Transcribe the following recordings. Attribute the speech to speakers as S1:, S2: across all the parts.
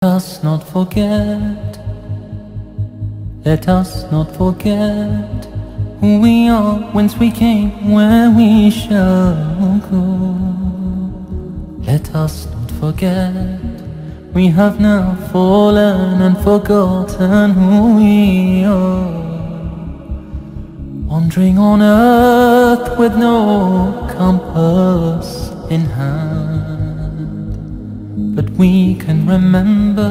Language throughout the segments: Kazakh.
S1: Us not forget, let us not forget who we are, whence we came, where we shall go. Let us not forget, we have now fallen and forgotten who we are. Wandering on earth with no compass in hand, but we can remember,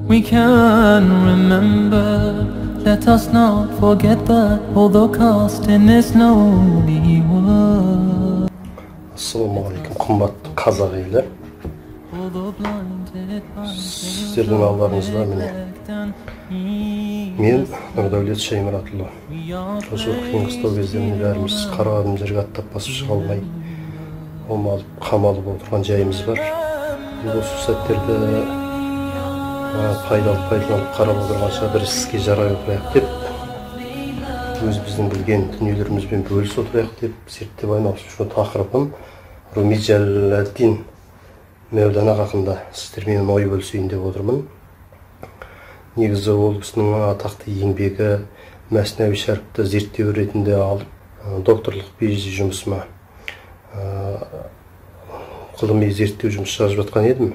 S1: we can remember. Let us not forget that although cast in this lonely world.
S2: Ассалаумағалейкум, қымбатты қазақ елі. Сіздердің алдарыңызда міне мен, Нұрдәулет Шаймұратұлы. Осы қиын қыстау кезде міне бәріміз қара адым жерге аттап басып шыға алмай омалып қамалып отырған жайымыз бар. Енді осы сәттерді пайдаланып қарап отырғанша бір іске жарай отырайық деп, өзіміздің білген дүниелерімізбен бөлісіп отырайық деп зерттеп айналысып жүрген тақырыбым Руми Жәләләддин Мәулана хақында сіздермен ой бөлісейін деп отырмын. Негізі ол кісінің атақты еңбегі Мәснәуи Шәріпті зерттеу ретінде алып, докторлық PhD жұмысыма ғылыми зерттеу жұмыс жазып жатқан едім.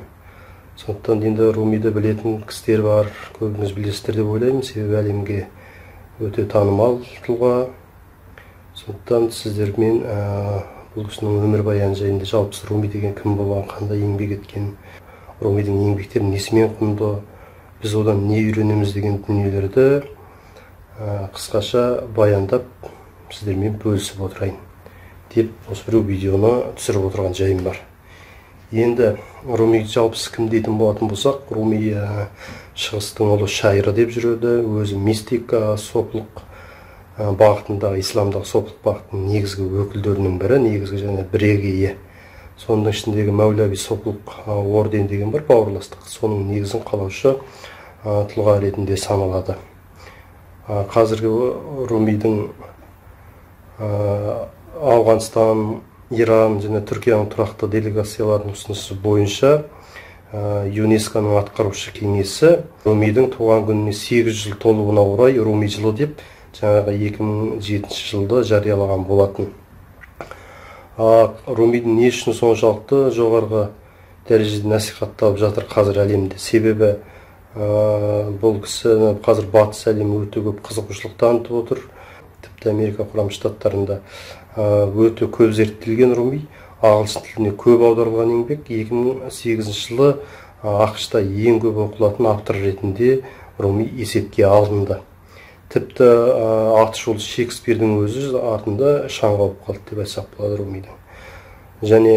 S2: Сондықтан енді Румиді білетін кісілер бар, көбіңіз білесіздер деп ойлаймын, себебі әлемге өте танымал тұлға. Сондықтан сіздермен бұл кісінің өмірбаяны жайында, жалпы Руми деген кім болған, қандай еңбек еткен, Румидің еңбектері несімен құнды, біз одан не үйренеміз деген дүниелерді қысқаша баяндап сіздермен бөлісіп отырайын деп осы бір видеоны түсіріп отырған жайым бар. Енді Руми жалпы кім дейтін болатын болсақ, Руми шығыстың ұлы шайыры деп жүреді, өзі мистика, сопылық бағытындағы, исламдағы сопылық бағытының негізгі өкілдерінің бірі, негізгі және бірегейі. Соның ішіндегі Мәуләви сопылық орден деген бар, бауырластық, соның негізін қалаушы тұлға ретінде саналады. Қазіргі Румидің Ауғанстан, Иран және Түркияның тұрақты делегацияларының ұсынысы бойынша ЮНЕСКО-ның атқарушы кеңесі Румидің туған күніне 800 жыл толуына орай Руми жылы деп жаңағы 2007 жылды жариялаған болатын. Румидің не үшін соншалықты жоғарғы дәрежеде насихатталып жатыр қазір әлемде? Себебі бұл кісі қазір батыс әлемі өте көп қызығушылық танытып отыр. Тіпті Америка Құрама Штаттарында өте көп зерттелген Руми, ағылшын тіліне көп аударылған еңбек. 2008 жылы АҚШ-та ең көп оқылатын автор ретінде Руми есепке алынды. Тіпті атышулы Шекспирдің өзі артында шаң қауып қалды деп айтсақ болады Румидің. Және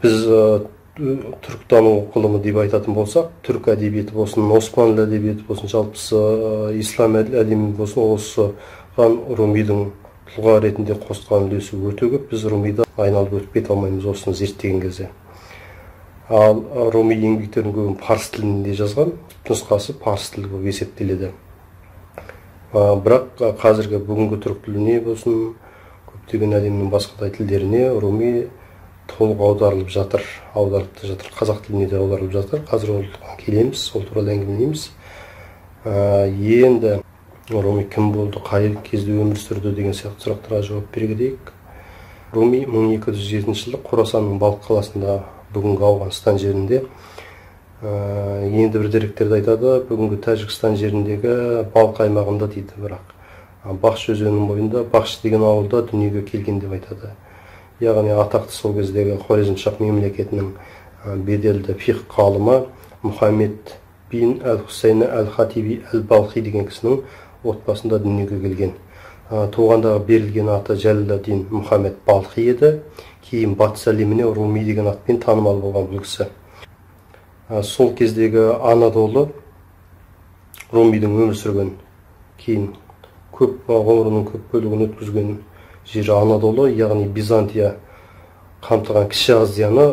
S2: біз түрктану ғылымы деп айтатын болсақ, түрк әдебиеті болсын, Османлы әдебиеті болсын, жалпысы ислам әлемі болсын, осыған Румидің тұлға ретінде қосқан үлесі өте көп. Біз Румиді айналып өтіп кете алмаймыз осыны зерттеген кезде. Ал Руми еңбектерінің көбін парсы тілінде жазған, нұсқасы парсы тілі болып есептеледі. Бірақ қазіргі бүгінгі түрк тіліне болсын, көптеген әлемнің басқа да тілдеріне Руми толық аударылып жатыр, аударылып та жатыр, қазақ тіліне де аударылып жатыр. Қазір оған келеміз, ол туралы әңгімелейміз. Енді Руми кім болды, қай кезде өмір сүрді деген сияқты сұрақтарға жауап бере кетейік. Руми 1207 жылы Қорасанның Балх қаласында, бүгінгі Ауғанстан жерінде, енді бір деректерді айтады, бүгінгі Тәжікстан жеріндегі Балх аймағында дейді, бірақ Бахш өзенінің бойында Бахш деген ауылда дүниеге келген деп айтады. Яғни атақты сол кездегі Хорезмшах мемлекетінің беделді фиқх ғалымы Мұхаммед бин әл-Хусейн әл-Хатиби әл-Балхи деген кісінің отбасында дүниеге келген. Туғандағы берілген аты Жәләләддин Мұхаммед Балхи еді. Кейін батыс әлеміне Руми деген атпен танымал болған бұл кісі. Сол кездегі Анадолы Румидің өмір сүрген, кейін көп ғұмырының көп бөлігін өткізген жері Анадолы, яғни Византия қамтыған Кіші Азияны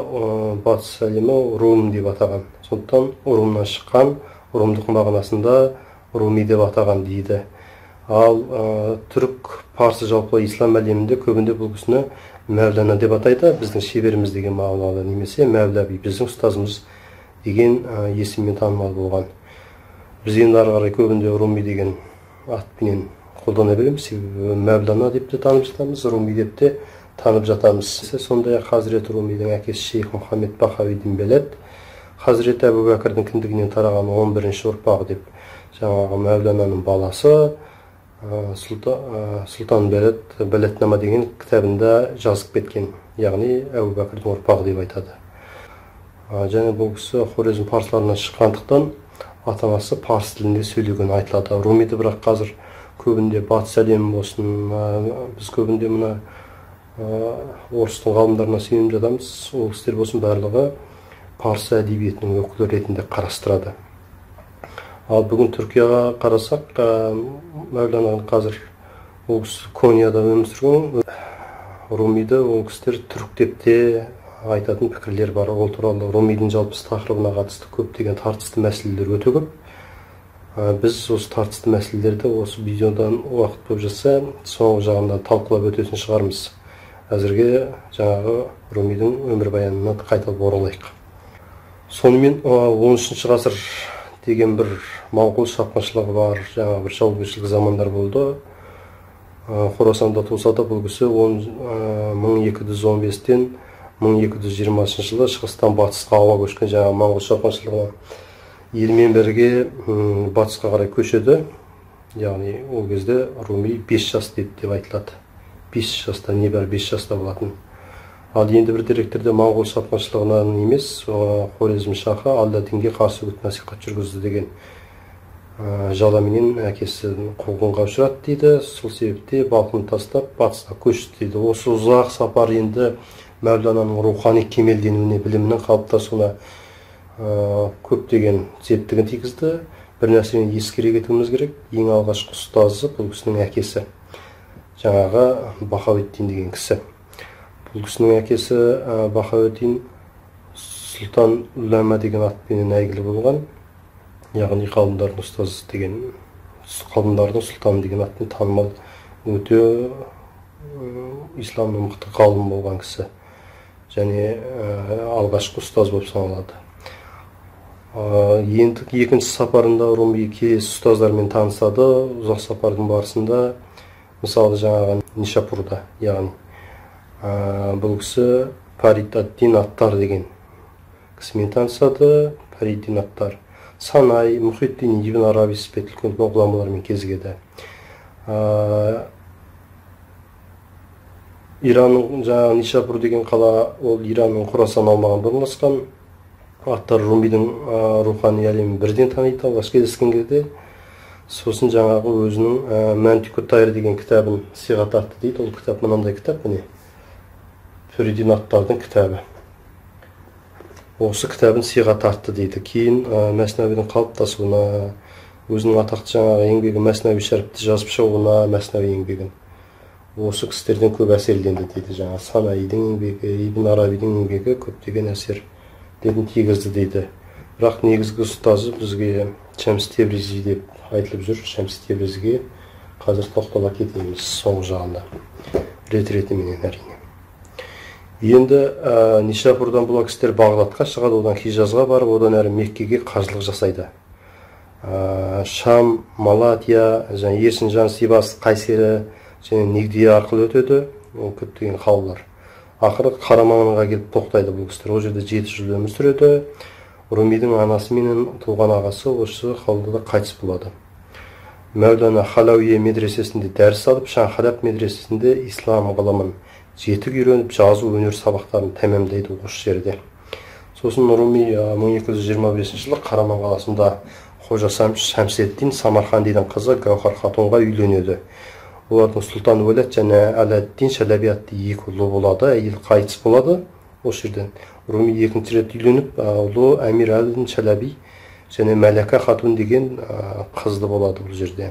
S2: батыс әлемі Рум деп атаған. Сондықтан Румнан шыққан, румдық мағынасында Руми деп атаған дейді. Ал түрік, парсы, жалпы ислам әлемінде көбінде бұл кісіні Мәулана деп атайды, біздің шеберіміз деген мағынада, немесе Мәулаби, біздің ұстазымыз деген есіммен танымал болған. Біз енді ары қарай көбінде Руми деген атпенен қолдана береміз, себебі Мәулана деп те танып жатамыз, Руми деп те танып жатамыз. Сондай-ақ Хазірет Румидің әкесі Шейх Мұхаммед Бахауиддин Белед, Хазірет Әбу Бәкірдің кіндігінен тараған 11-ші ұрпағы деп жаңағы Мәулананың баласы Сұлтан Белед Беледнама деген кітабында жазып кеткен, яғни Әбу Бәкірдің ұрпағы деп айтады. Және бұл кісі Хорезм парсыларынан шыққандықтан ата-анасы парсы тілінде сөйлегені айтылады. Румиді бірақ қазір көбінде батыс әлемі болсын, біз көбінде мына орыстың ғалымдарына сеніп жатамыз, ол кісілер болсын барлығы парсы әдебиетінің өкілі ретінде қарастырады. Ал бүгін Түркияға қарасақ, Мәулананың қазір ол кісі Конияда өмір сүрген, Румиді ол кісілер түрік деп те айтатын пікірлер бар. Ол туралы Румидің жалпы тақырыбына қатысты көптеген тартысты мәселелер өте көп. Біз осы тартысты мәселелерді осы видеодан уақыт болып жатса, соңғы жағынан талқылап өтетін шығармыз. Әзірге жаңағы Румидің өмірбаянына қайталап оралайық. Сонымен 13 ғасыр деген бір моңғол шапқыншылығы бар, жаңағы бір жаугершілік замандар болды. Хорасанда туса да бұл кісі 1215-тен 1220 жылы шығыстан батысқа ауа көшкен жаңағы моңғол шапқыншылығына елмен бірге батысқа қарай көшеді. Яғни ол кезде Руми 5 жас деп айтылады. 5 жаста, небәрі 5 жаста болатын. Ал енді бір деректерде моңғол шапқыншылығынан емес, Хорезм шахы Алладинге қарсы үгіт насихат жүргізді деген жаламенен әкесі қуғынға ұшырады дейді. Сол себепте Балқын тастап батысқа көшті дейді. Осы ұзақ сапар енді Мәулананың рухани кемелденуіне, білімінің қалыптасуына көптеген септігін тигізді. Бір нәрсені ескере кетуіміз керек, ең алғашқы ұстазы бұл кісінің әкесі, жаңағы Бахауиддин деген кісі. Бұл кісінің әкесі Бахауиддин Сұлтан Улама деген атпенен әйгілі болған, яғни ғалымдардың ұстазы деген, ғалымдардың сұлтаны деген атпен танымал, өте исламның мықты ғалым болған кісі және алғашқы ұстаз болып саналады. Енді екінші сапарында Руми келесі ұстаздармен танысады. Ұзақ сапардың барысында, мысалы, жаңағы Нишапурда, яғни бұл кісі Фарид ад-Дин Аттар деген кісімен танысады. Фарид-Дин Аттар Санай, Мұхитдин ибн Араби іспетті үлкен ғұламалармен кезігеді. Иранның жаңағы Нишапур деген қала, ол Иранның Хорасан аумағында орналасқан. Аттар Румидің рухани әлемін бірден таниды алғаш кездескен кезде. Сосын жаңағы өзінің Мәнтиқут Тайр деген кітабын сыйға тартты дейді. Ол кітап мынандай кітап, міне, Фариддин Аттардың кітабы. Осы кітабын сыйға тартты дейді. Кейін Мәснәуидің қалыптасуына, өзінің атақты жаңағы еңбегі Мәснәуи Шәріпті жазып шығуына, Мәснәуи еңбегін осы кісілерден көп әсерленді дейді. Жаңа Санаидің еңбегі, Ибн Арабидің еңбегі көптеген әсерлерін тигізді дейді. Бірақ негізгі ұстазы бізге Шәмс Тебризи деп айтылып жүр. Шәмс Тебризиге қазір тоқтала кетеміз соңғы жағында, рет-ретіменен әрине. Енді Нишапурдан бұл кісілер Бағдатқа шығады, одан Хижазға барып, одан әрі Меккеге қажылық жасайды. Шам, Малатия, және Ерсінжан, Сибас, Қайсері және Нигдия арқылы өтеді. Ол көптеген қалалар. Ақыры Қараманға келіп тоқтайды бұл кісілер. Ол жерде 7 жыл өмір сүреді. Румидің анасы менен туған ағасы осы қалада қайтыс болады. Мәулана Халауия медресесінде дәріс алып, Шанхалап медресесінде ислам ғылымын жетік үйреніп, жазу өнер сабақтарын тәмамдайды осы жерде. Сосын Руми 1225 жылы Қараман қаласында Қожа Шәмсетдин Самарқандидің қызы Гауһар хатунға үйленеді. Олардың Сұлтан Уәләт және Аләддин Шәләби атты екі ұлы болады. Әйел қайтыс болады осы жерден. Руми екінші рет үйленіп, ұлы Әмир Әлдин Шәләби және Мәләка хатун деген қызды болады бұл жерде.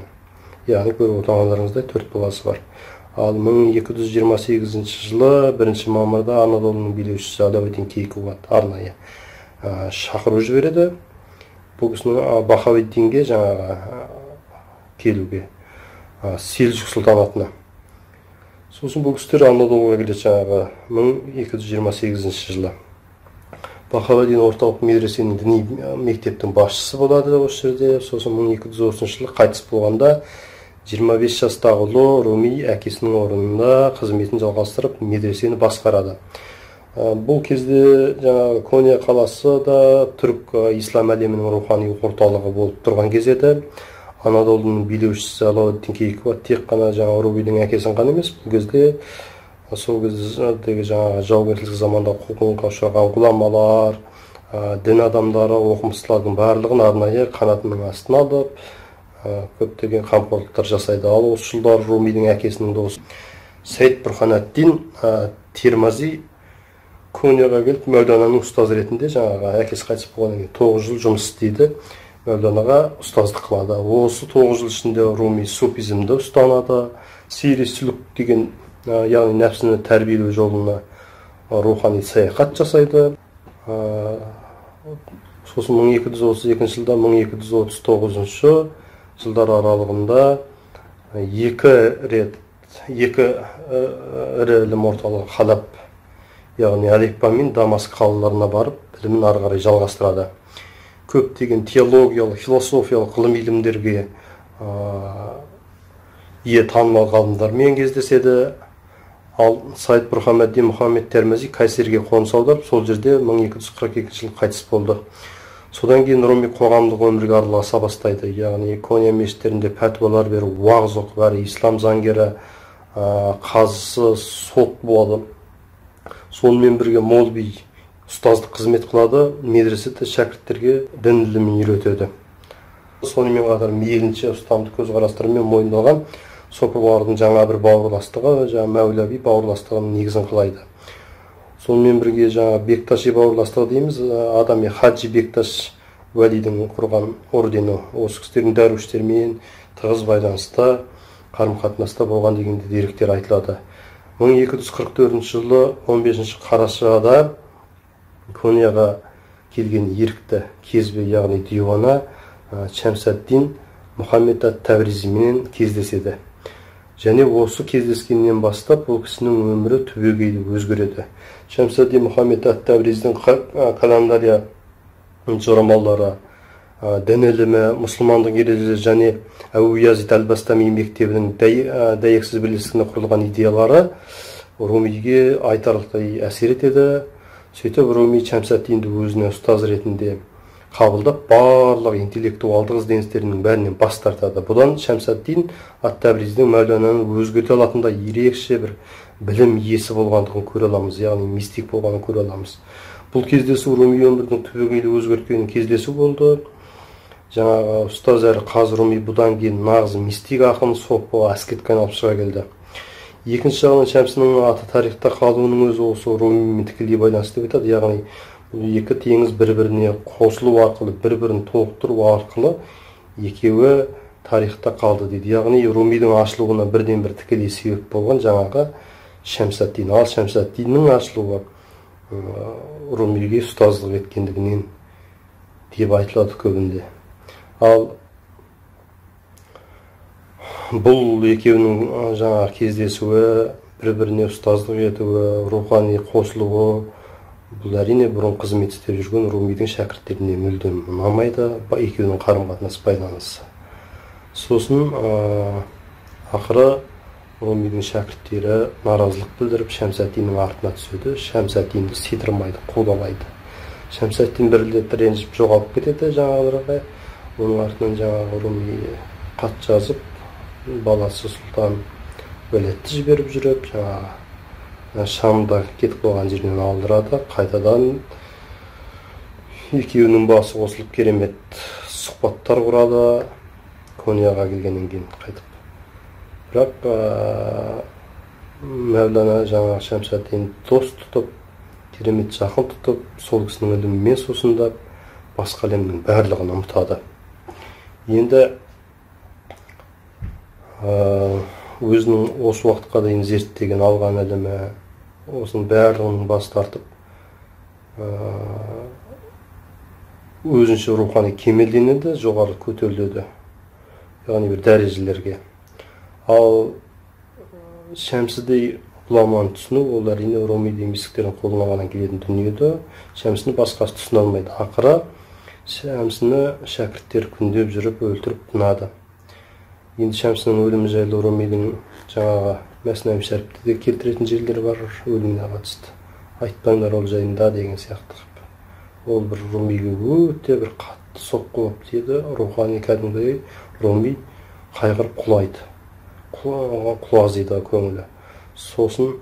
S2: Яғни көріп отырғандарыңыздай 4 баласы бар. Ал 1228 жылы 1 мамырда Анадолының билеушісі Алауиддин Кейкубат арнайы шақыру жібереді. Бұл кісінің Бахауиддинге жаңағы келуге. Селжүк сұлтанатына. Сосын бұл кісілер Анадолуға келеді жаңағы 1228 жылы. Бахауаддин орталық медресенің діни мектептің басшысы болады осы жерде. Сосын 1230 жылы қайтыс болғанда 25 жастағы ұлы Руми әкесінің орнында қызметін жалғастырып медресені басқарады. Бұл кезде жаңағы Кония қаласы да түрік ислам әлемінің рухани орталығы болып тұрған кез еді. Анадолының билеушісі Алауаддин Кейкубат тек қана жаңағы Румидің әкесін ғана емес, бұл кезде сол кездегі жаңағы жаугершілік заманда қуғынға ұшыраған ғұламалар, дін адамдары, оқымыстылардың барлығын арнайы қанатының астына алып, көптеген қамқорлықтар жасайды. Ал осы жылдары Румидің әкесінің досы Сәйд Бурханаддин Термази Конияға келіп, Мәулананың ұстазы ретінде жаңағы әкесі қайтыс болғаннан кейін 9 жыл жұмыс істейді. Мәуланаға ұстаздық қылады. Осы 9 жыл ішінде Руми суфизмді ұстанады, сейри сүлік деген, яғни нәпсіні тәрбиелеу жолына рухани саяхат жасайды. Сосын 1232 жылдан 1239 жылдар аралығында екі рет екі ірі ілім орталығы Халаб, яғни Алеппо мен Дамаск қалаларына барып білімін ары қарай жалғастырады. Көптеген теологиялық, философиялық ғылыми ілімдерге ие танымал ғалымдармен кездеседі. Ал Сайд Бурханаддин Мұхаммед Термези Кайсерге қоныс аударып, сол жерде 1242 жылы қайтыс болды. Содан кейін Руми қоғамдық өмірге араласа бастайды. Яғни Кония мешіттерінде пәтуалар беріп, уағыз оқып, әрі ислам заңгері, қазысы, сот болады. Сонымен бірге молби ұстаздық қызмет қылады, медреседе шәкірттерге дін ілімін үйретеді. Сонымен қатар мейлінше ұстамды көзқарастарымен мойындалған сопылардың жаңа бір бауырластығы, жаңа Мәулави бауырластығының негізін қалайды. Сонымен бірге жаңа Бекташи бауырластығы дейміз, Адами Хаджи Бекташ Уәлидің құрған ордені, осы кісілердің дәруіштермен тығыз байланыста, қарым-қатынаста болған деген деректер айтылады. 1244 жылы 15 қарашада Конияға келген ерікті кезбе, яғни диуана Шамсаддин Мұхаммед ат-Табризименен кездеседі. Және осы кездескеннен бастап бұл кісінің өмірі түбегейлі өзгереді. Шамсаддин Мұхаммед ат-Табриздің календария жорамалдары, дін ілімі, мұсылмандық ережелері және Әбу Язид әл-Бастами мектебінің дәйексіз бірлестігіне құрылған идеялары Румиге айтарлықтай әсер етеді. Сөйтіп Руми Шамсаддинді өзіне ұстаз ретінде қабылдап, барлық интеллектуалдық ізденістерінің бәрінен бас тартады. Бұдан Шамсаддин ат-Табриздің Мәулананы өзгерте алатындай ерекше бір білім иесі болғандығын көре аламыз, яғни мистик болғанын көре аламыз. Бұл кездесу Руми өмірдің түбегейлі өзгерткен кездесу болды. Жаңағы ұстаз әрі қазы Руми бұдан кейін нағыз мистик ақын, сопы, аскетке айналып шыға келді. Екінші жағынан Шамсының аты тарихта қалуының өзі осы Румимен тікелей байланысты деп айтады. Яғни бұл екі теңіз бір-біріне қосылу арқылы, бір-бірін толықтыру арқылы екеуі тарихта қалды дейді. Яғни Румидің ашылуына бірден бір тікелей себеп болған жаңағы Шамсаддин. Ал Шамсаддиннің ашылуы Румиге ұстаздық еткендігінен деп айтылады көбінде. Ал бұл екеуінің жаңа кездесуі, бір-біріне ұстаздық етуі, рухани қосылуы, бұл әрине бұрын қызмет істеп жүрген Румидің шәкірттеріне мүлдем ұнамайды, екеуінің қарым-қатынас байланысы. Сосын ақыры Румидің шәкірттері наразылық білдіріп Шамсаддиннің артына түседі. Шамсаддинді сыйдырмайды, қудалайды. Шамсаддин бір рет ренжіп жоғалып кетеді жаңағыларға. Оның артынан жаңағы Руми хат жазып, баласы Сұлтан Уәлетті жіберіп жүріп, жаңағы Шамда кетіп қалған жерінен алдырады. Қайтадан екеуінің басы қосылып керемет сұхбаттар құрады. Конияға келгеннен кейін қайтып. Бірақ Мәулана жаңағы Шамсаддин дос тұтып, керемет жақын тұтып, сол кісінің ілімімен сусындап, басқа әлемнің барлығын ұмытады. Енді өзінің осы уақытқа дейін зерттеген алған ілімі, осының барлығын бас тартып, өзінше рухани кемелденеді, жоғары көтеріледі, яғни бір дәрежелерге. Ал Шәмсідей ғұламаны түсіну, ол әрине Румидей мистиктердің қолына ғана келетін дүниеді. Шәмсіні басқасы түсіне алмайды. Ақыры Шәмсіні шәкірттер күндеп жүріп өлтіріп тынады. Енді Шәмсінің өлімі жайлы Румидің жаңағы Мәснәуи Шәріпте де келтіретін жерлер бар, өліміне қатысты. Айтпаңдар ол жайында деген сияқты. Ол бір Румиге өте бір қатты соққы болып тиеді. Рухани кәдімгідей Руми қайғырып құлайды. Құлазиды көңілі. Сосын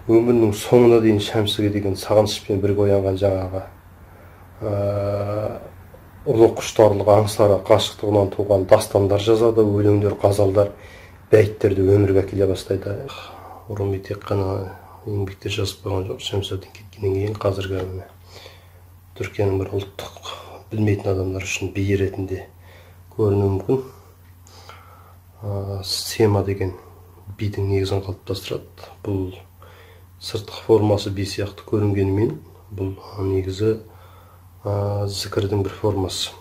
S2: өмірінің соңына дейін Шәмсіге деген сағынышпен бірге оянған жаңағы ұлы құштарлық, аңсары, ғашықтығынан туған дастандар жазады, өлеңдер, ғазалдар, бәйттерді өмірге әкеле бастайды. Руми тек қана еңбектер жазып қойған жоқ. Шәмсіден кеткеннен кейін қазіргі міне Түркияның бір ұлттық білмейтін адамдар үшін би ретінде көрінуі мүмкін. Сема деген бидің негізін қалыптастырады. Бұл сыртқы формасы би сияқты көрінгенімен, бұл негізі зікірдің бір формасы.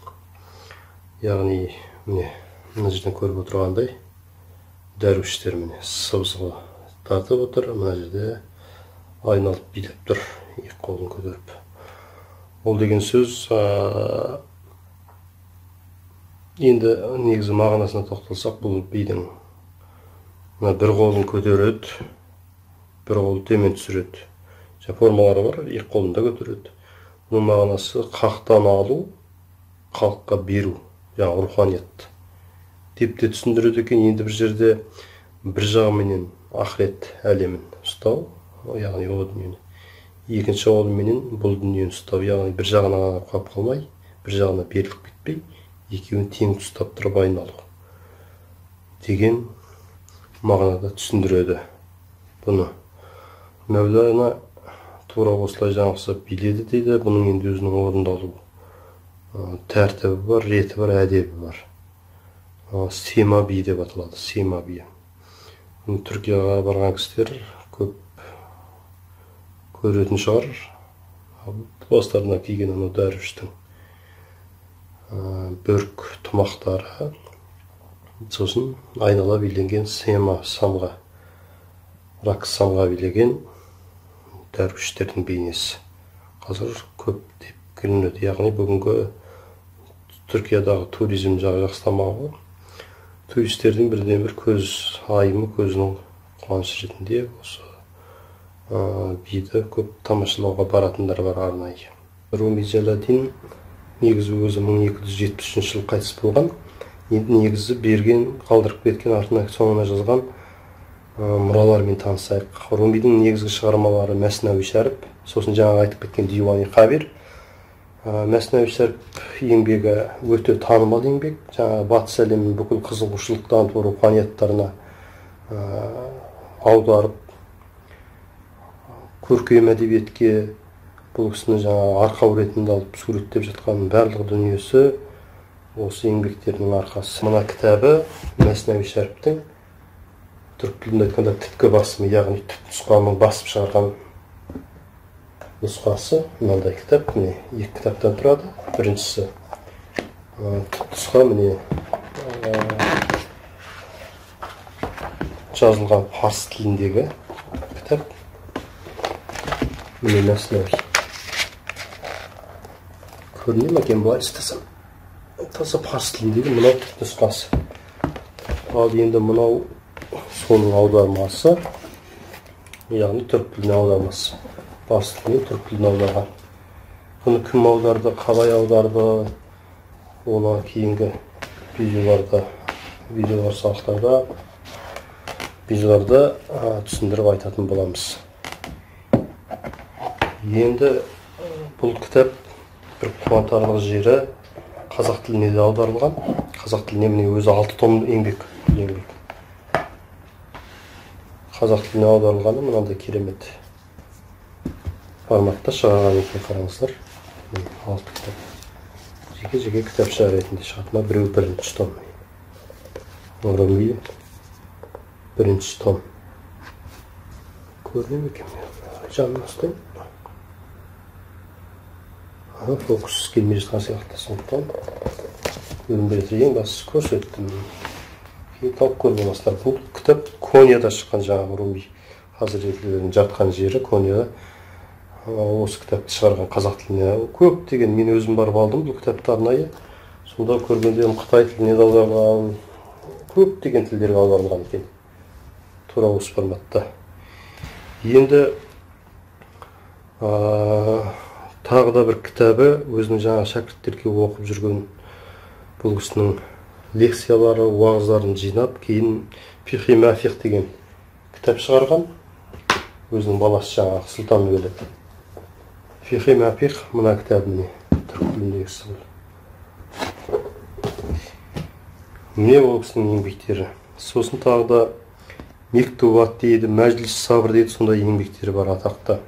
S2: Яғни міне мына жерден көріп отырғандай дәруіштер міне сыбызғы тартып отыр, мына жерде айналып билеп тұр, екі қолын көтеріп. Ол деген сөз, енді негізі мағынасына тоқталсақ, бұл бидің мына бір қолын көтереді, бір қолын төмен түсіреді. Жаңа формалары бар, екі қолын да көтереді. Бұның мағынасы хақтан алу, халыққа беру, жаңа руханият деп те түсіндіреді екен. Енді бір жерде бір жағыменен ақырет әлемін ұстау, яғни о дүниені, екінші қолменен бұл дүниені ұстау, яғни бір жағына ғана қалып қалмай, бір жағына беріліп кетпей, екеуін тең ұстап тұрып айналу деген мағынада түсіндіреді бұны. Мәулана тура осылай жаңғысы биледі дейді. Бұның енді өзінің орындалу тәртібі бар, реті бар, әдебі бар. Сема би деп аталады, сема би. Түркияға барған кісілер көп көретін шығар. Бастарына киген анау дәруіштің бөрік тымақтары, сосын айнала биленген сема самға, рак самға билеген дәруіштердің бейнесі қазір көптеп көрінеді. Яғни бүгінгі Түркиядағы туризм жағы жақсы дамыған ғой. Туристердің бірден бір көз айымы, көзінің қуанышы ретінде осы биді көп тамашалауға баратындар бар арнайы. Руми Джалалиддин негізі өзі 1273 жылы қайтыс болған. Енді негізі берген, қалдырып кеткен, артына соңына жазған мұралармен танысайық. Румидің негізгі шығармалары Мәснәуи Шәріп, сосын жаңағы айтып кеткен Диуани Қабир. Мәснәуи Шәріп еңбегі өте танымал еңбек. Жаңағы батыс әлемінің бүкіл қызығушылық таныту руханияттарына аударып, көркем әдебиетке бұл кісіні жаңағы арқау ретінде алып суреттеп жатқан барлық дүниесі осы еңбектерінің арқасы. Мына кітабы Мәснәуи Шәріптің түрік тілінде айтқанда түпкі басымы, яғни түп нұсқаның басып шығарған нұсқасы. Мынандай кітап, міне екі кітаптан тұрады. Біріншісі түп нұсқа, міне жазылған парсы тіліндегі кітап. Міне Мәснәуи. Көріне ме екен былай істесем? Таза парсы тіліндегі мынау түп нұсқасы. Ал енді мынау соның аудармасы, яғни түрік тіліне аудармасы. Парсы тілінен түрік тіліне аударған. Бұны кім аударды, қалай аударды, оны кейінгі видеоларда, видеолар сабақтарда, видеоларда түсіндіріп айтатын боламыз. Енді бұл кітап бір қуантарлық жері қазақ тіліне де аударылған. Қазақ тіліне міне өзі 6 том еңбек. Қазақ тіліне аударылғаны мынандай керемет форматта шығарған екен, қараңыздар. 6 кітап. Жеке-жеке кітапша ретінде шығады. Мына біреу бірінші том. Руми бірінші том. Көріне ме екен? Жанына ұстайын. Фокус келмей жатқан сияқты, сондықтан көрінбей тұр. Ең бастысы көрсеттім. Тауып көріп аласыздар. Бұл кітап Конияда шыққан, жаңағы Руми хазіретлерінің жатқан жері Конияда. Осы кітапты шығарған қазақ тіліне көптеген, мен өзім барып алдым бұл кітапты арнайы. Сонда көргенде қытай тіліне де аударылған, көптеген тілдерге аударылған екен. Тура осы форматта. Енді тағы да бір кітабы, өзінің жаңа шәкірттерге оқып жүрген бұл кісінің лекциялары, уағыздарын жинап, кейін Фихи Мафих деген кітап шығарған. Өзінің баласы жаңағы Сұлтан Уәли. Фихи Мафих мына кітабы, міне, түрік тіліндегісі бұл. Міне ол кісінің еңбектері. Сосын тағы да Мектубат дейді, Мәжіліс Сабыр дейді, сондай еңбектері бар атақты.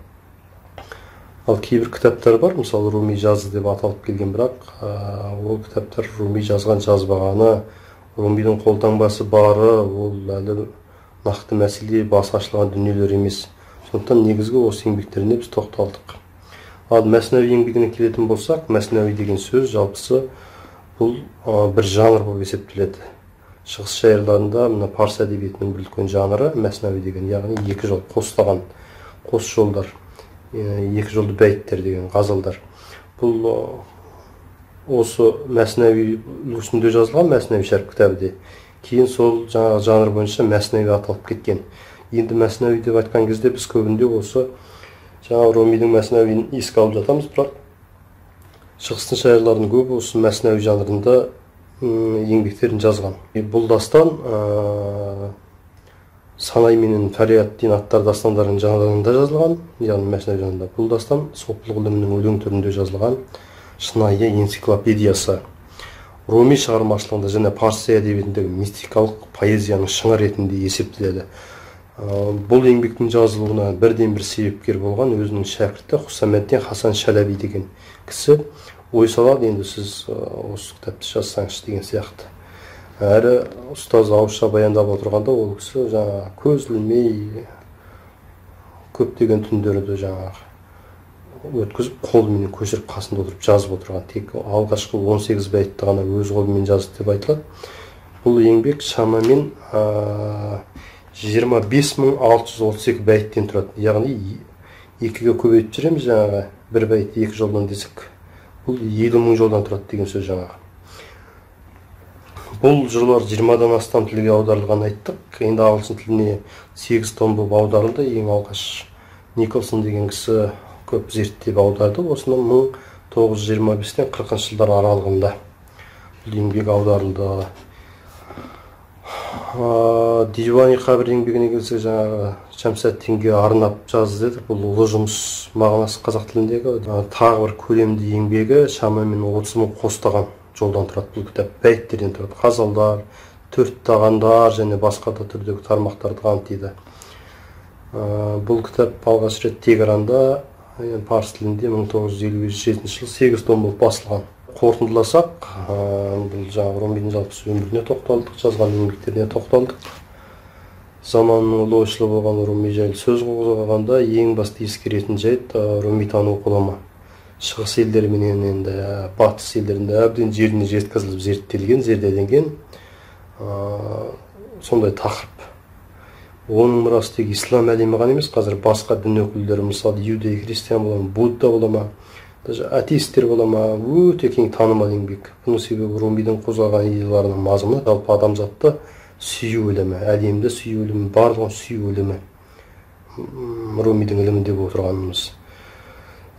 S2: Ал кейбір кітаптар бар, мысалы Руми жазды деп аталып келген, бірақ ол кітаптар Руми жазған жазбағаны, Румидің қолтаңбасы бары, ол әлі нақты мәселе, басы ашылған дүниелер емес. Сондықтан негізгі осы еңбектеріне біз тоқталдық. Ал Мәснәуи еңбегіне келетін болсақ, Мәснәуи деген сөз жалпысы бұл бір жанр болып есептеледі. Шығыс шайырларында мына парсы әдебиетінің бір үлкен жанры Мәснәуи деген, яғни екі жол қостаған, қос жолдар, екі жолды бәйттер деген ғазалдар. Бұл осы Мәснәуи үлгісінде жазылған Мәснәуи шәріп кітабы де. Кейін сол жаңағы жанр бойынша Мәснәуи аталып кеткен. Енді Мәснәуи деп айтқан кезде біз көбінде осы жаңа Румидің Мәснәуиін еске алып жатамыз, бірақ шығыстың шайырларының көбі осы Мәснәуи жанрында еңбектерін жазған. Бұл дастан Санай менен Фарият аттар дастандарының жанрында жазылған, яғни Мәснәуи жанрында. Бұл дастан сопылық ілімінің өлең түрінде жазылған шынайы энциклопедиясы. Руми шығармашылығында және парсы әдебиетіндегі мистикалық поэзияның шыңы ретінде есептеледі. Бұл еңбектің жазылуына бірден бір себепкер болған өзінің шәкірті Хусамеддин Хасан Шалаби деген кісі ой салады, енді сіз осы кітапты жазсаңызшы деген сияқты. Әрі ұстаз ауызша баяндап отырғанда ол кісі жаңа көз ілмей көптеген түндерді жаңағы өткізіп, қолымен көшіріп қасында отырып жазып отырған. Тек алғашқы 18 бәйтті ғана өз қолымен жазды деп айтылады. Бұл еңбек шамамен 25 632 бәйттен тұрады. Яғни екіге көбейтіп жүреміз, жаңағы бір бәйт екі жолдан десек, бұл 50 000 жолдан тұрады деген сөз жаңағы. Бұл жырлар 20-дан астам тілге аударылған айттық. Енді ағылшын тіліне 8 том болып аударылды. Ең алғаш Николсон деген кісі көп зерттеп аударды. Осыны 1925-тен 40 жылдар аралығында бұл еңбек аударылды. Дивани қабір еңбегіне келсек, жаңағы Шәмсәддинге арнап жазды дедік. Бұл ұлы жұмыс мағынасы қазақ тіліндегі. Тағы бір көлемді еңбегі, шамамен 30 мың қостаған жолдан тұрады бұл кітап, бәйттерден тұрады. Ғазалдар, төрт тағандар және басқа да түрдегі тармақтарды қамтиды. Бұл кітап алғаш рет Тегеранда парсы тілінде 1957 жылы 8 том болып басылған. Қорытындыласақ, бұл жаңағы Румидің жалпы өміріне тоқталдық, жазған еңбектеріне тоқталдық. Заманның ұлы ойшылы болған Руми жайлы сөз қозғағанда ең басты ескеретін жайт Руми тану ғылымы шығыс елдері менен енді батыс елдерінде әбден жеріне жеткізіліп зерттелген, зерделенген сондай тақырып. Оның мұрасы тек ислам әлемі ғана емес, қазір басқа дін өкілдері, мысалы иудей, христиан бола ма, будда бола ма, даже атеисттер бола ма, өте кең танымал еңбек. Бұның себебі Румидің қозғаған идеяларының мазмұны жалпы адамзатты сүю ілімі, әлемді сүю ілімі, барлығын сүю ілімі Румидің ілімі деп отырғанымыз.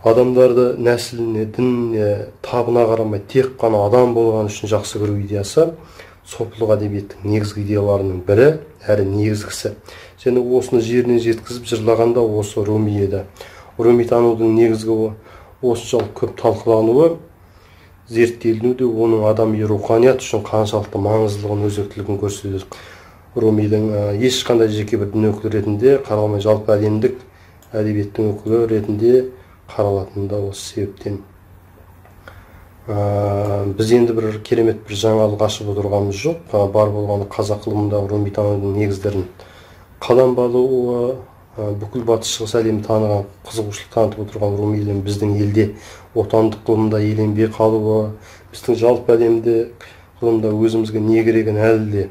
S2: Адамдарды нәсіліне, дініне, табына қарамай тек қана адам болған үшін жақсы көру идеясы сопылық әдебиеттің негізгі идеяларының бірі әрі негізгісі. Және осыны жеріне жеткізіп жырлаған да осы Руми еді. Руми танудың негізгі осыншалық көп талқылануы, зерттелінуі де оның адами руханият үшін қаншалықты маңыздылығын, өзектілігін көрсетеді. Румидің ешқандай жеке бір дін өкілі ретінде қаралмай, жалпы әлемдік әдебиеттің өкілі ретінде қаралатыны да осы себептен. Біз енді бір керемет бір жаңалық ашып отырғанымыз жоқ. Бар болғаны қазақ ғылымындағы Руми танудың негіздерін қаламға алуы, бүкіл батыс шығыс әлемі таныған, қызығушылық танытып отырған Руми ілімі біздің елде отандық ғылымда еленбей қалуы, біздің жалпы әлемде ғылымда өзімізге не керегін әлі де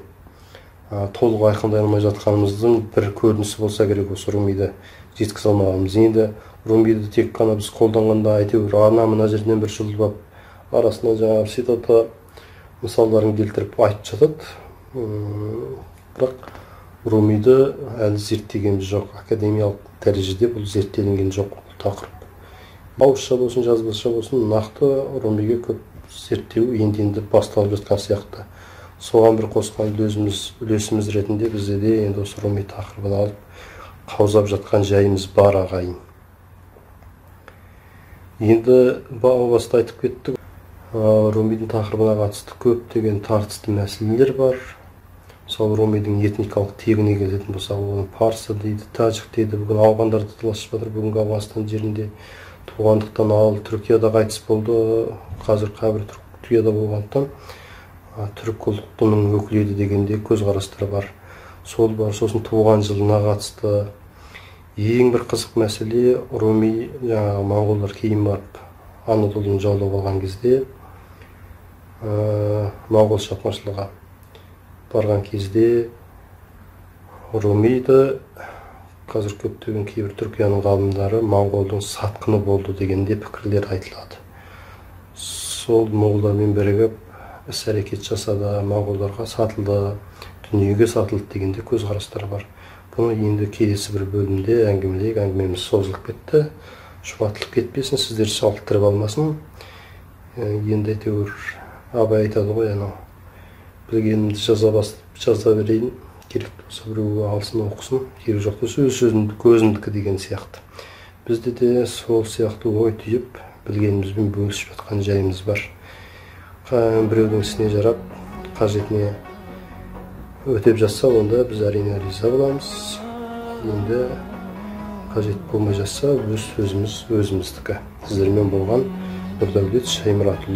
S2: толық айқындай алмай жатқанымыздың бір көрінісі болса керек осы Румиді жеткізе алмағанымыз. Енді Румиді тек қана біз қолданғанда әйтеуір ана мына жерінен бір жұлып алып, арасынан жаңағы цитата мысалдарын келтіріп айтып жатады. Бірақ Румиді әлі зерттегеніміз жоқ, академиялық дәрежеде бұл зерттелінген жоқ бұл тақырып. Ауызша болсын, жазбаша болсын, нақты Румиге көп зерттеу енді-енді басталып жатқан сияқты. Соған бір қосқан үлесіміз ретінде бізде де енді осы Руми тақырыбын алып қаузап жатқан жайымыз бар, ағайын. Енді баста айтып кеттік, Румидің тақырыбына қатысты көптеген тартысты мәселелер бар. Мысалы, Румидің этникалық тегіне келетін болсақ, оны парсы дейді, тәжік дейді, бүгін ауғандар да таласып жатыр, бүгінгі Ауғанстан жерінде туғандықтан, ал Түркияда қайтыс болды, қазір қабір Түркияда болғандықтан түрік ұлтының өкілі еді дегенде көзқарастар бар. Сол бар, сосын туған жылына қатысты ең бір қызық мәселе, Руми жаңағы моңғолдар кейін барып Анадолыны жаулап алған кезде, моңғол шапқыншылығы барған кезде Румиді қазір көптеген кейбір Түркияның ғалымдары моңғолдың сатқыны болды дегенде пікірлер айтылады. Сол моңғолдармен бірігіп іс-әрекет жасады, моңғолдарға сатылды, дүниеге сатылды дегенде көзқарастар бар. Бұны енді келесі бір бөлімде әңгімелейік. Әңгімеміз созылып кетті, шұбатылып кетпесін, сіздер шалықтырып алмасын. Енді әйтеуір Абай айтады ғой, анау білгенімді жаза берейін, керек болса біреу алсын, оқысын, керек жоқ болса өз сөзімді көзімдікі деген сияқты. Бізде де сол сияқты ой түйіп, білгенімізбен бөлісіп жатқан жайымыз бар. Біреудің ісіне жарап, қажетіне өтеп жатса, онда біз әрине риза боламыз. Енді қажет болмай жатса, өз сөзіміз өзіміздікі. Сіздермен болған Нұрдәулет Шаймұратұлы.